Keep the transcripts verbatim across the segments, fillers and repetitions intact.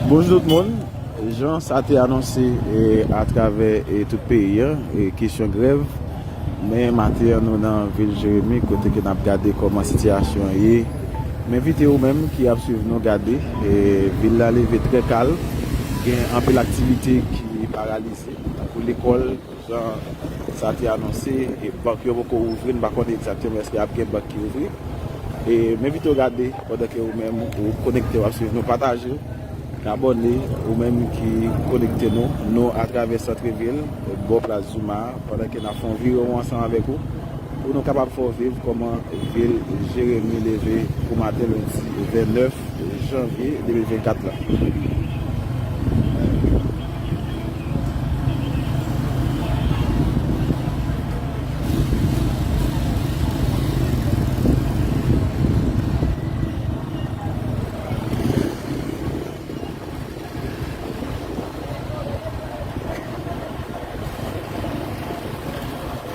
Bonjou tout moun. Jan sa te anonse, e, atravè, e, tout peyi a, e, kesyon grèv. Men maten an, nou nan vil Jeremi, kote ke n ap gade kòman sitiyasyon an ye. M envite ou menm ki ap swiv nou gade, e, vil la leve trè kalm. Gen anpil aktivite ki paralize, tankou lekòl, jan sa te anonse, e bank yo poko ouvri, n pa konnen egzakteman èske ap gen bank ki ouvri. E m envite w gade pandan ke ou menm ou konekte, w ap swiv nou, pataje, abòne, ou menm ki konekte nou, nou atravè santrevil, bò plas Zuma a, pandan ke n ap fè yon viwon ansanm avèk ou, pou nou kapab fè w viv kòman vil Jeremi leve pou maten lendi vennèf janvye de mil vennkat la.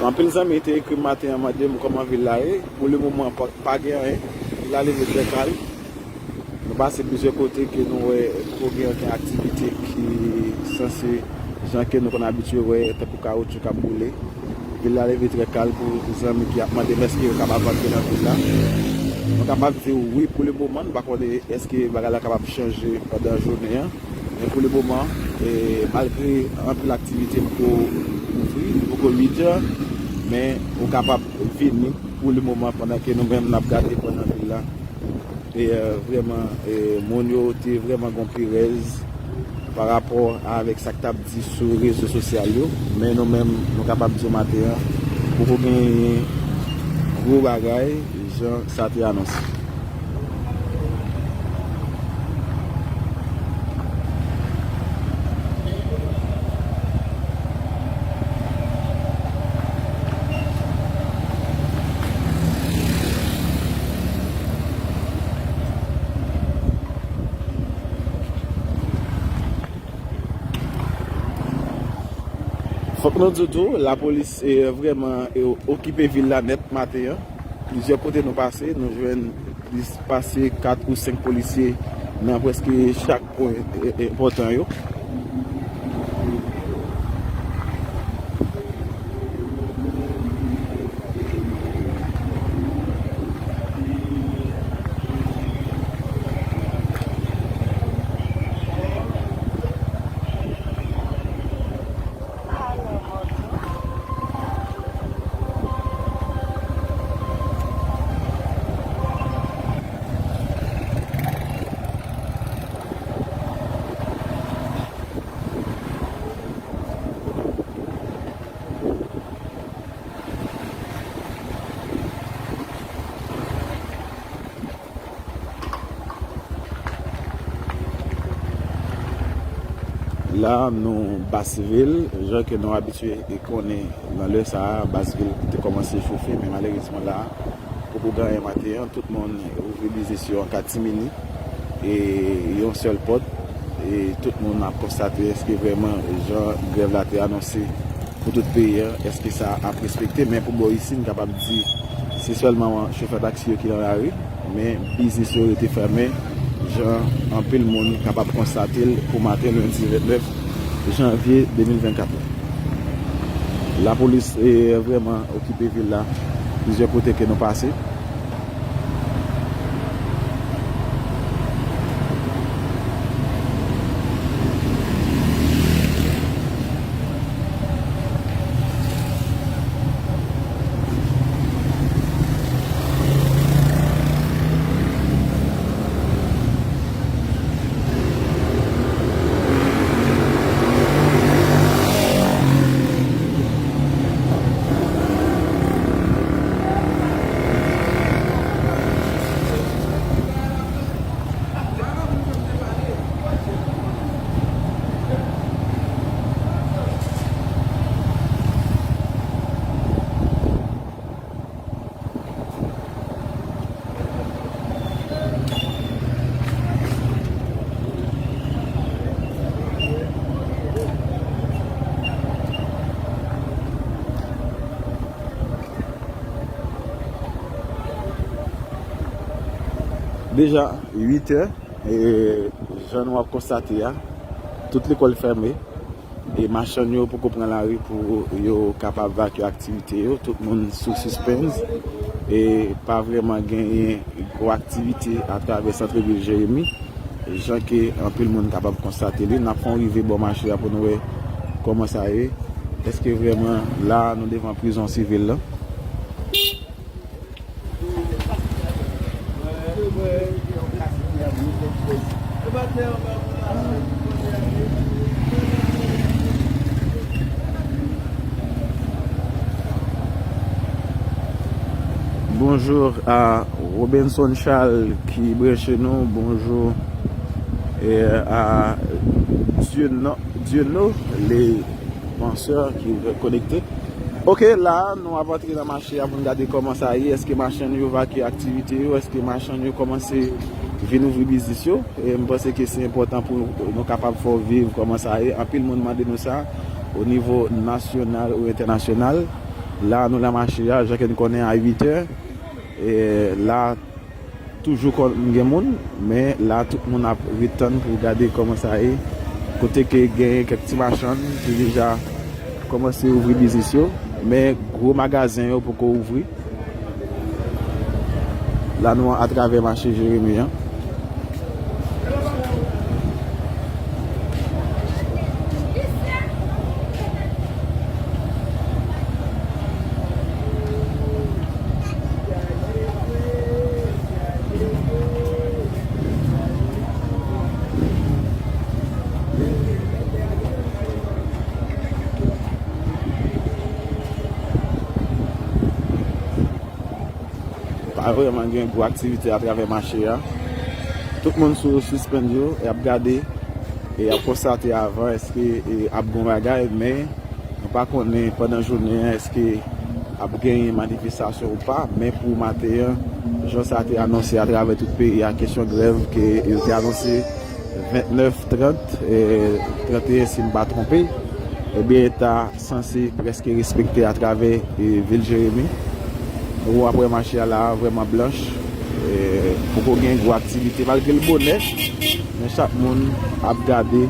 Anpil zanmi te ekri m maten an, mande m kòman vil la ye. Pou le moman, pa, pa gen anyen. Vil la leve trè kalm. Nou pase plizyè kote ke nou wè poko gen okenn aktivite ki sanse, jan ke nou konn abitye wè, tankou kawotchou k ap boule. Vil la leve trè kalm. Pou zanmi ki ap mande m èske yo kapab antre nan vil la, nou kapab di wi pou le moman. Nou pa konnen èske bagay la kapab chanje pandan jounen an. Men pou le moman, e, malgre anpil aktivite poko ouvri, poko uit è, men ou kapab vini pou le moman pandan ke nou menm n ap gade kò nan vil la. E, e, vrèman, e, moun yo te vrèman gon perèz pa rapò avèk sa k t ap di sou rezo sosyal yo. Men nou menm, nou kapab di w maten an, poko genyen gwo bagay jan sa te anonse. Fòk nou di w tou, lapolis, e, vrèman, e, okipe vil la nèt maten an. Plizyè kote nou pase, nou jwenn plis pase kat ou senk polisye nan prèske chak pwen, e, e, enpòtan yo. La, nou Basvil, jan ke nou abitye e konnen nan lè sa a, Basvil te kòmanse chofe, men malerezman la, poko gen anyen maten an, tout moun ouvri biznis yo an katimini, e yon sèl pòt, e tout moun ap konstate èske vrèman jan grèv la te anonse pou tout peyi a, èske sa ap respekte? Men pou bò isi, n kapab di se sèlman chofè taksi yo ki nan lari, men biznis yo rete fèmen, jan anpil moun kapab konstate l pou maten lendi vennèf janvye de mil vennkat la. Lapolis, e, vrèman okipe vil la, plizyè kote ke nou pase. Deja uit è, E jan nou ap konstate a, tout lekòl fèmen. E machann yo poko pran lari pou yo kapab vakye aktivite yo. Tout moun sou sispens. E pa vrèman genyen gwo aktivite atravè santvil Jeremi. Jan ke anpil moun kapab konstate li. N ap fè yon rive bò mache a pou nou wè kòman sa ye. Èske vrèman la nou devan prizon sivil la? Bonjou a Robinson Charles ki branche nou. Bonjou, eh, a Dieuno, Dieuno, le penseur ki konekte. Ok, la, nou ap antre nan mache a pou n gade kòman sa ye. Èske machann yo vakye aktivite yo? Èske machann yo kòmanse vin ouvri biznis yo? E m panse ke se enpòtan pou nou kapab fè w viv kòman sa ye. Anpil moun mande nou sa, o nivo nasyonal ou entènasyonal. La, nou nan mache a, jan ke n konnen, a uit è. E la, toujou konn gen moun, men la, tout moun ap ret tann pou gade kòman sa ye. Kote ke gen kèk ti machann ki deja kòmanse ouvri biznis yo, men gwo magazen yo poko ouvri. La, nou atravè mache Jeremi an. Pa vrèman gen gwo aktivite atravè mache a. Tout moun sou sispann yo, y ap gade, e y ap konstate avan èske, e, ap gon bagay, men nou pa konnen pandan jounen an èske ap genyen manifestasyon ou pa, men pou maten an, jan sa te anonse atravè tout peyi a, kesyon grèv ke yo te anonse, vennèf, trant, e, tranteyen si m pa twonpe, ebyen, ta sanse prèske respekte atravè, e, vil Jeremi. Nou ap wè mache a la vrèman blanch. E, poko gen gwo aktivite, malgre l bonè, men chak moun ap gade.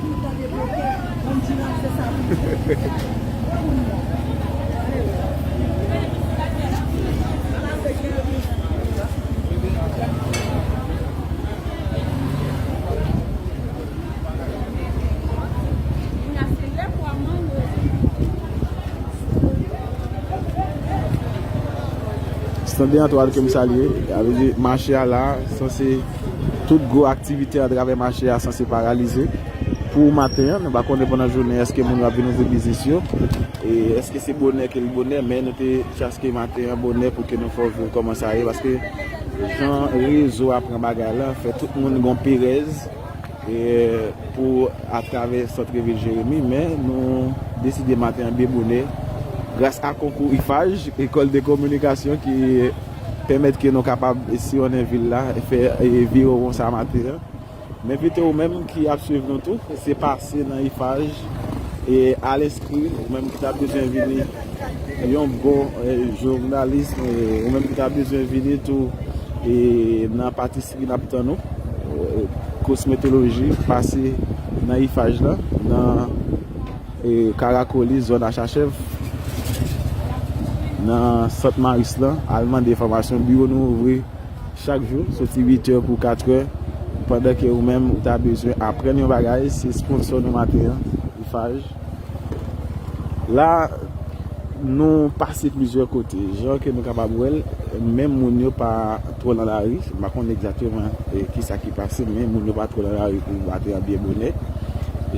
Sèt de Antwàn ke m salye, sa vle di mache a la, sanse tout gwo aktivite atravè mache a sanse paralize pou maten an. Nou pa konnen pandan jounen èske moun yo ap vin ouvri biznis yo, e èske se bonè ke l bonè, men nou te chaske maten an bonè pou ke nou fè w viv kòman sa ye, paske jan rezo a pran bagay la, fè tout moun gon perèz, e, pou atravè santrevil Jeremi, men nou deside maten an byen bonè, gras a konkou IFAJ, École de Communication, ki pèmèt ke nou kapab siyonnen vil la, e fè, e, vire won sa maten an. M envite ou menm ki ap swiv nou tou, se pase nan IFAJ e al enskri, ou menm ki ta bezwen vini yon bon, e, jounalis, e, ou menm ki ta bezwen vini tou, e, nan patisri, n ap tann ou. E, kosmetoloji, pase nan IFAJ la, nan, e, Karakolis, zòn Achachèf, nan Sant Maris lan, al mande enfòmasyon. Biwo nou ouvri chak jou, soti uit è pou kat è, pandan ke ou menm ou ta bezwen aprann yon bagay, se sponsò nou maten an, IFAJ. La, nou pase plizyè kote. Jan ke nou kapab wè l, menm moun yo pa twò nan lari. M pa konn egzakteman, e, kisa ki pase, men moun yo pa twò nan lari pou maten an byen bonè.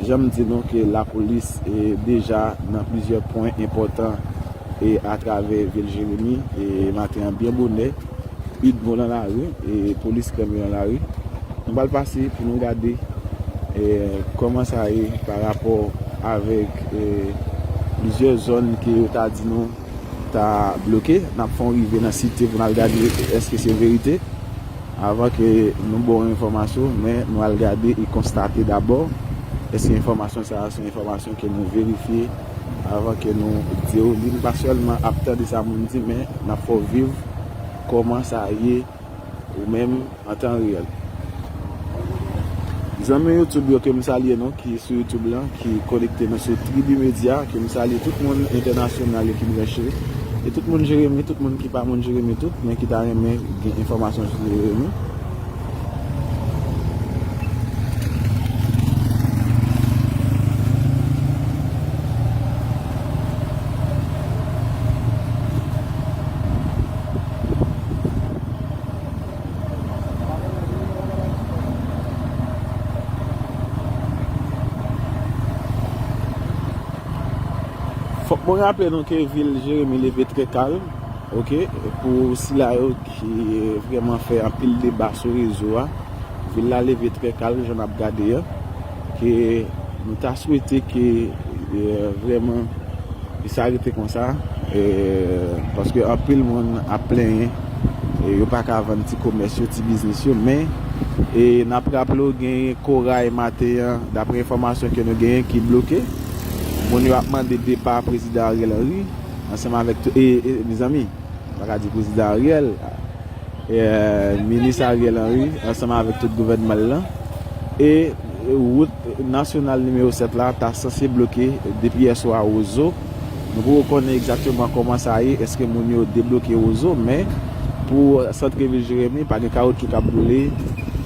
Jan m di nou ke lapolis, e, deja nan plizyè pwen enpòtan, e, atravè vil Jeremi, e, maten an byen bonè. Udmo nan lari, e polis krèm yo nan lari. Nou pral pase pou nou gade, e, kòman sa ye pa rapò avèk, e, plizyè zòn ke yo ta di nou ta bloke. N ap fè yon rive nan site pou n al gade èske se verite. Avan ke nou ba w enfòmasyon, men nou al gade e konstate dabò èske enfòmasyon sa a se yon enfòmasyon ke nou verifye avan ke nou di w li. Nou pa sèlman ap tande sa moun di, men n ap fè w viv kòman sa ye ou menm an tan reyèl. Zanmi YouTube yo ke m salye nou, ki sou YouTube lan, ki konekte nou sou Tribi Medya, ke m salye tout moun entènasyonal yo ki branche, e tout moun Jeremi, tout moun ki pa moun Jeremi tou, men ki ta renmen gen enfòmasyon sou Jeremi. Fòk mwen raple nou ke vil Jeremi leve trè kalm, oke, pou sila yo ki vrèman fè anpil deba sou rezo a. Vil la leve trè kalm, jan n ap gade an, ke nou ta swete ke, e, vrèman, e sa rete konsa, e, paske anpil moun ap plenyen, e, yo pa ka vann ti komès yo, ti biznis yo, men, e, n ap raple w, gen koray maten an, dapre enfòmasyon ke nou genyen, ki bloke. Moun yo ap mande depa prezidan Ariel Henry, ansanm avèk tou, e, e, mezanmi, m pa ka di prezidan Ariel, e, minis Ariel Henry, ansanm avèk tout gouvènman l lan. E wout nasyonal nimewo sèt la ta sanse bloke depi yèswa Wozo. Nou poko konnen egzakteman kòman sa ye, èske moun yo debloke Wozo, men pou sant vil Jeremi, pa gen kawoutchou k ap boule,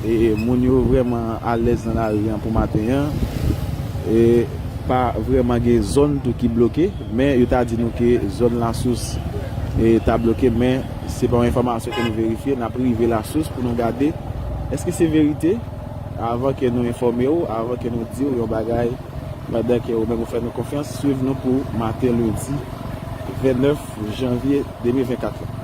e moun yo vrèman alèz nan lari an pou maten an. E pa vrèman gen zòn tou ki bloke, men yo ta di nou ke zòn Lasous, e, ta bloke, men se pa yon enfòmasyon ke nou verifye. N ap rive Lasous pou nou gade èske se verite, avan ke nou enfòme w, avan ke nou di w yon bagay, pandan ke ou menm ou fè nou konfyans, swiv nou pou maten lendi vennèf janvye de mil vennkat la.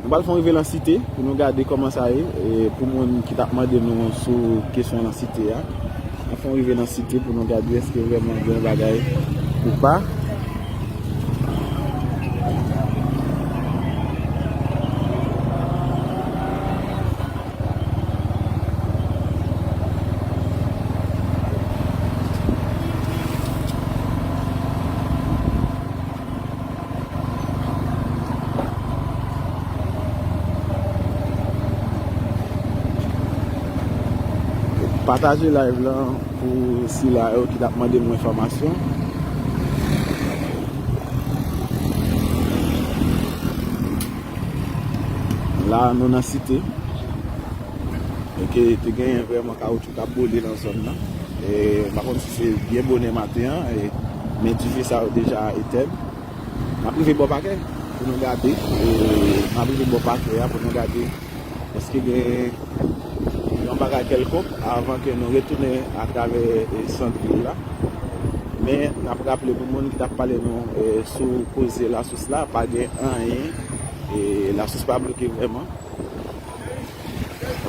Nou pral fè yon rive nan Site pou nou gade kòman sa ye. E pou moun ki t ap mande nou sou kesyon nan Site a, n ap fè yon rive nan Site pou nou gade èske vrèman gen yon bagay ou pa. Pataje live lan pou sila yo ki t ap mande mwen enfòmasyon. La, nou nan Site. E ke te genyen vrèman kawoutchou k ap boule nan zòn nan. E, m pa konn si se byen bonè maten an, e, men dife sa yo deja etèn. N ap rive bò pakè pou nou gade. E, n ap rive bò pakè a pou nou gade èske gen yon bagay kèlkonk avan ke nou retounen atravè, e, sant vil la. Men, n ap raple pou moun ki t ap pale nou, e, sou koze Lasous la, pa gen anyen. E, Lasous pa bloke vrèman.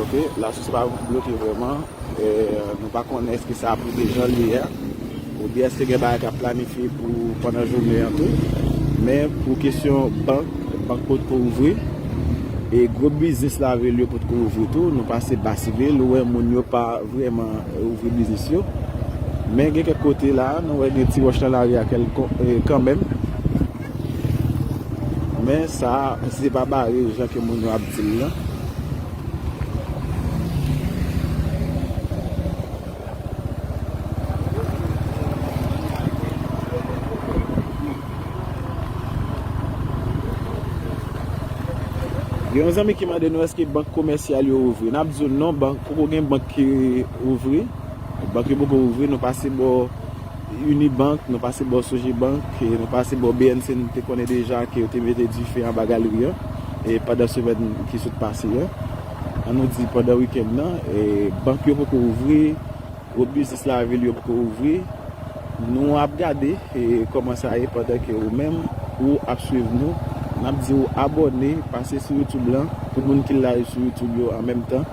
Ok, Lasous pa bloke vrèman. E, nou pa konnen èske sa ap rete jan l ye a, oubyen èske gen bagay k ap planifye pou pandan jounen an tou. Men pou kesyon bank, bank potko ouvri. E gwo biznis lavil yo potko ouvri tou. Nou pase Basivil, ou wè moun yo pa vrèman ouvri biznis yo. Men gen kèk kote la, nou wè gen ti wòch nan lari a kèlkon-, e, kanmenm. Men sa, se pa bare jan ke moun yo ap di l lan. Gen yon zanmi ki mande nou èske bank komèsyal yo ouvri. N ap di w non, bank, poko gen bank ki ouvri. Bank yo poko ouvri, nou pase bò Unibank, nou pase bò Sogebank, e nou pase bò B N C, nou te konnen deja ke yo te mete dife anba galri an, e pandan semèn ki sot pase an, an nou di pandan wikenn nan, e bank yo poko ouvri, gwo biznis lavil yo poko ouvri. Nou ap gade, e kòman sa ye pandan ke ou menm, ou ap swiv nou. N ap di w abòne, pase sou YouTube lan, pou moun ki live sou YouTube yo an menm tan.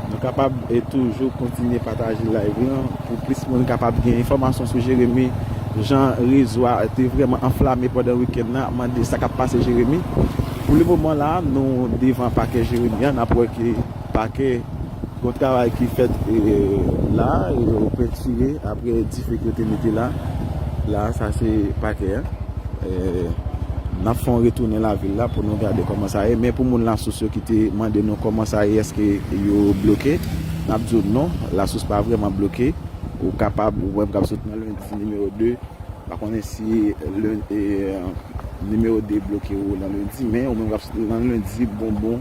Nou kapab, e, toujou kontinye pataje live lan pou plis moun kapab gen enfòmasyon sou Jeremi, jan rezo a te vrèman anflame pandan wikenn nan, ap mande sa k ap pase Jeremi. Pou le moman la, nou devan pakè Jeremi an, n ap wè ke pakè, gon travay ki fèt, e, la, e, yo pentire apre dife ke yo te mete la. La, sa se pakè an. E, n ap fè yon retounen lavil la pou nou gade kòman sa ye. Men pou moun Lasous yo ki te mande nou kòman sa ye, èske yo bloke, n ap di w non, Lasous pa vrèman bloke. Ou kapab, ou menm k ap sot nan Lendi nimewo de, pa konnen si len-, e, nimewo de bloke ou nan Lendi, men ou menm k ap sot nan Lendi, bonbon,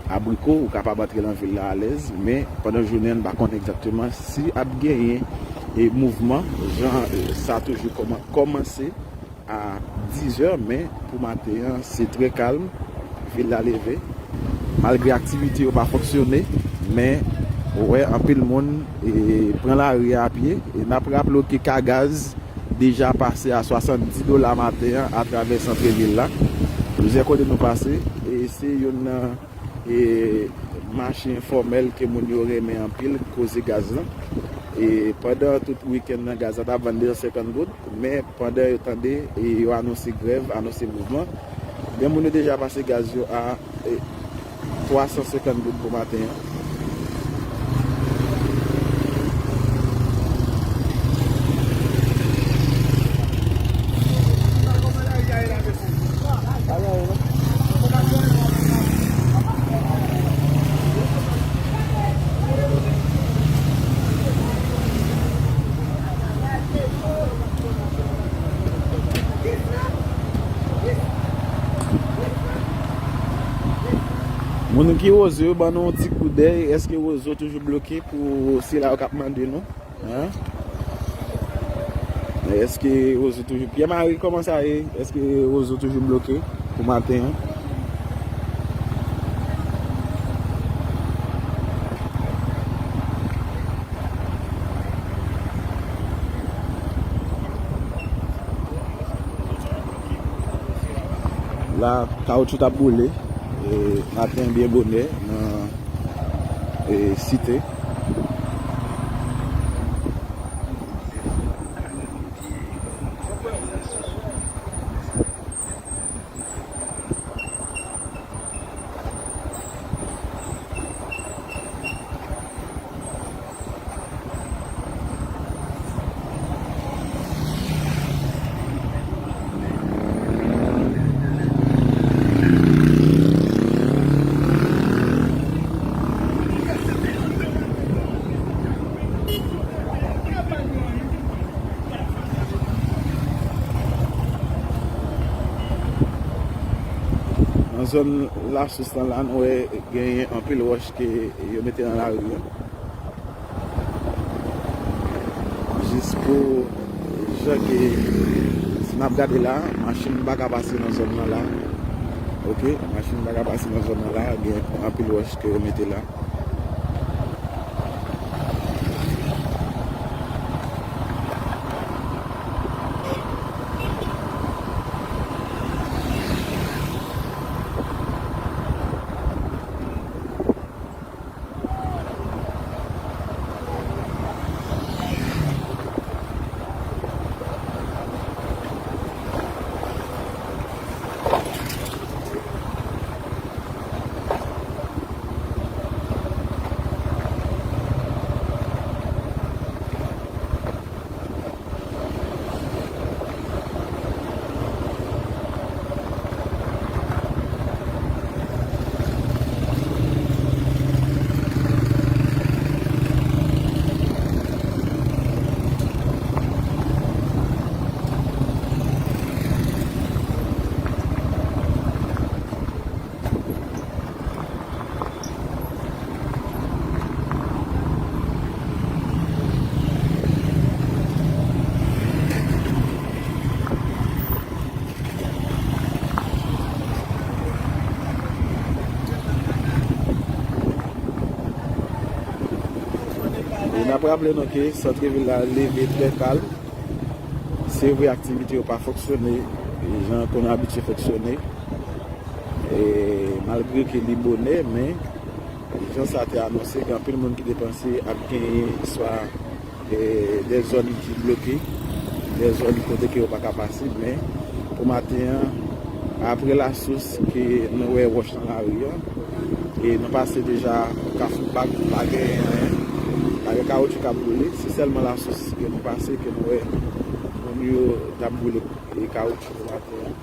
abriko, ou kapab antre nan vil la alèz, men pandan jounen an, n pa konnen egzakteman si ap genyen, e, mouvman, jan, e, sa toujou kòman-, kòmanse a dizè, men pou maten an, se trè kalm, vil la leve. Malgre aktivite yo pa fonksyone, men ou wè anpil moun, e, pran lari a apye. E n ap raple w ke ka gaz deja pase a swasanndis dola maten an atravè sant vil la. Plizyè kote nou pase, e se youn nan, e, mache enfòmèl ke moun yo renmen anpil, koze gaz lan. E pandan tout wikenn nan, gaz la t ap vann de san senkant goud, men pandan yo tande, e, yo anonse grèv, anonse mouvman, gen moun yo deja pase gaz yo a, e, twa san senkant goud pou maten an. Moun ki Wozo yo, ban nou yon ti koudèy. Èske Wozo toujou bloke pou sila yo k ap mande nou? Hein? Èske Wozo toujou, Pyè Mari, kòman sa ye? Èske Wozo toujou bloke pou maten an? La, kawoutchou t ap boule, e, maten byen bonè nan, e, Site. Nan zòn Lasous lan la, nou wè genyen anpil wòch ke yo mete nan lari a. Jis pou jan ke, si n ap gade la, machin pa ka pase nan zòn nan la. Oke, machin pa ka pase nan zòn nan la, gen anpil wòch ke yo mete la. E n ap raple nou ke santrevil la leve trè kalm. Se vre, aktivite yo pa fonksyone, e, jan yo konn abitye fonksyone. E, malgre ke li bonè, men jan sa te anonse, gen anpil moun ki te panse ap genyen swa, e, de zòn ki bloke, de zòn kote ke yo pa ka pase, men pou maten an, Apre Lasous ke nou wè wòch nan lari a, e nou pase deja Kafou Bak, pa gen anyen, pa gen kawoutchou k ap boule, se sèlman Lasous ke nou pase ke nou wè moun yo t ap boule e kawoutchou pou maten an.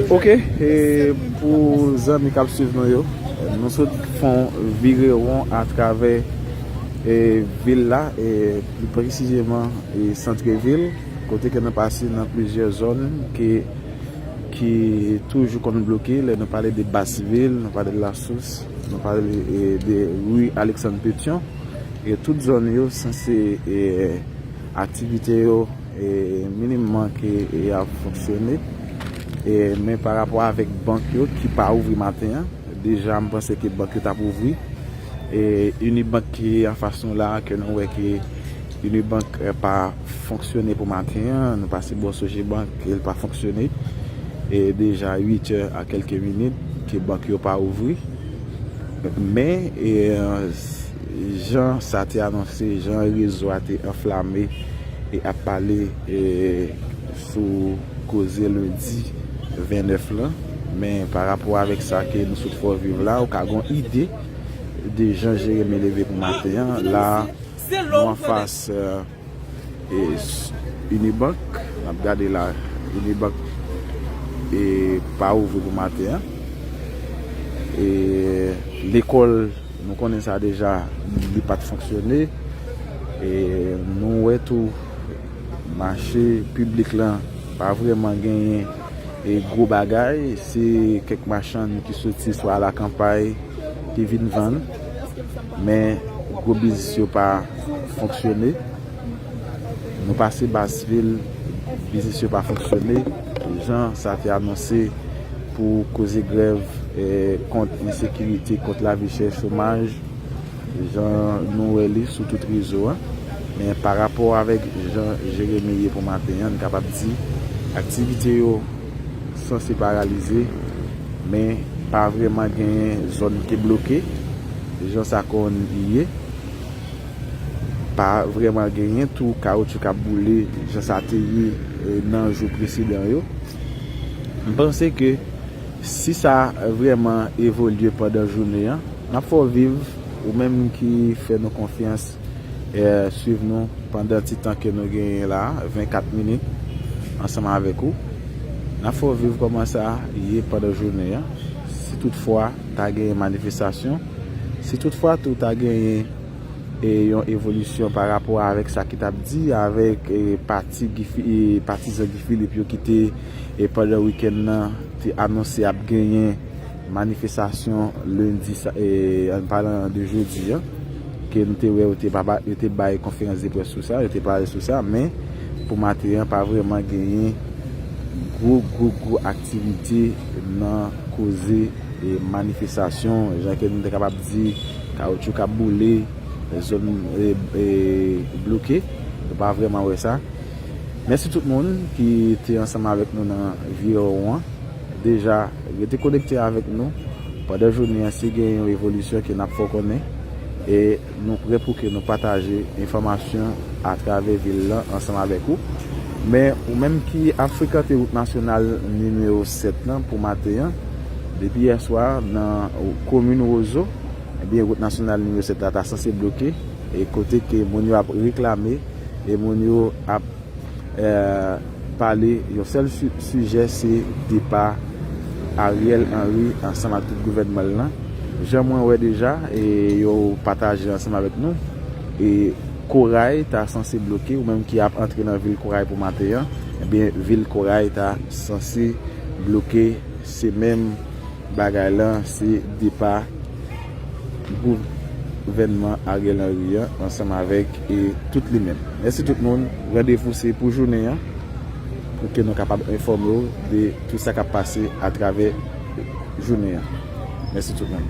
Ok, e pou zanmi k ap swiv nou yo, nou sot fè yon virewon atravè, e, vil la, e, pli presizeman, e, santrevil, kote ke nou pase nan plizyè zòn ke, ki toujou konn bloke. Lè nou pale de Bas Vil, nou pale de Lasous, nou pale, e, de ri Aleksann Petyon, e tout zòn yo sanse, e, aktivite yo, e, minimman ke, e, ap fonksyone. E, men pa rapò avèk bank yo ki pa ouvri maten an, deja m panse ke bank yo t ap ouvri. E, Unibank ki anfas nou la, ke nou wè ke Unibank, e, pa fonksyone pou maten an. Nou pase bò Sogebank, e l pa fonksyone. E deja uit è a kèlke minit ke bank yo pa ouvri. Men, e, jan sa te anonse, jan rezo a te anflame e ap pale, e, sou koze lendi vennèf lan. Men pa rapò avèk sa ke nou sot fè w viv la, ou ka gen yon ide de jan Jeremi leve pou maten an. La, nou anfas, e, e, s-, Unibank, n ap gade la, Unibank, e, pa ouvri pou maten an. E, lekòl, nou konnen sa deja, li pa t fonksyone. E, nou wè tou, mache piblik lan pa vrèman genyen e gwo bagay, se kèk machann ki soti swa lakanpay ki vin vann, men gwo biznis yo pa fonksyone. Nou pase Bas Vil, biznis yo pa fonksyone, jan sa te anonse pou koze grèv, eh, kont ensekirite, kont lavi chè, chomaj. Jan nou wè li sou tout rezo a. Men pa rapò avèk jan Jeremi ye pou maten an, n kapab di aktivite yo sanse paralize, men pa vrèman genyen zòn ki bloke, jan sa konn ye. Pa vrèman genyen tou kawoutchou k ap boule, jan sa te ye, eh, nan jou presedan yo. M panse ke si sa vrèman evolye pandan jounen an, n ap fè w viv, ou menm ki fè nou konfyans, eh, swiv nou pandan ti tan ke nou genyen la, vennkat minit, ansanm avèk ou. N ap fè w viv kòman sa ye pandan jounen an. Si toutfwa ta genyen manifestasyon, si toutfwa tou ta genyen e yon evolisyon pa rapò avèk sa ki t ap di avèk, e, pati Guy Fi-, e, patizan Guy Philippe yo ki te, e, pandan wikenn nan, te anonse ap genyen manifestasyon lendi sa, e, an palan de jodi an, ke nou te wè yo te pa ba-, yo te bay konferans de près sou sa, yo te pale sou sa, men pou maten an pa vrèman genyen gwo, gwo, gwo aktivite nan koze, e, manifestasyon, jan ke nou te kapab di, kawoutchou k ap boule, zòn, e, e, bloke. Nou pa vrèman wè sa. Mèsi tout moun ki te ansanm avèk nou nan videyo an. Deja, rete konekte avèk nou. Pandan jounen an, si gen yon evolisyon ke n ap fè w konnen. E nou prè pou ke nou pataje enfòmasyon atravè vil lan ansanm avèk ou. Men ou menm ki ap frekante wout nasyonal nimewo sèt lan pou maten an, depi yè swa nan komin Wozo, ebyen, wout nasyonal nimewo sèt la ta sanse bloke, e kote ke moun yo ap reklame, e moun yo ap, e, pale, yon sèl si-, sijè, se depa Ariel Henry ansanm ak tout gouvènman l lan. Jan mwen wè deja, e yo pataje ansanm avèk nou, e Koray ta sanse bloke, ou menm ki ap antre nan vil Koray pou maten an, ebyen, vil Koray ta sanse bloke, se menm bagay lan, se depa gouvènman Ariel Henry an ansanm avèk, e, tout li menm. Mèsi tout moun. Randevou se pou jounen an, pou ke nou kapab enfòme w de tout sa k ap pase atravè jounen an. Mèsi tout moun.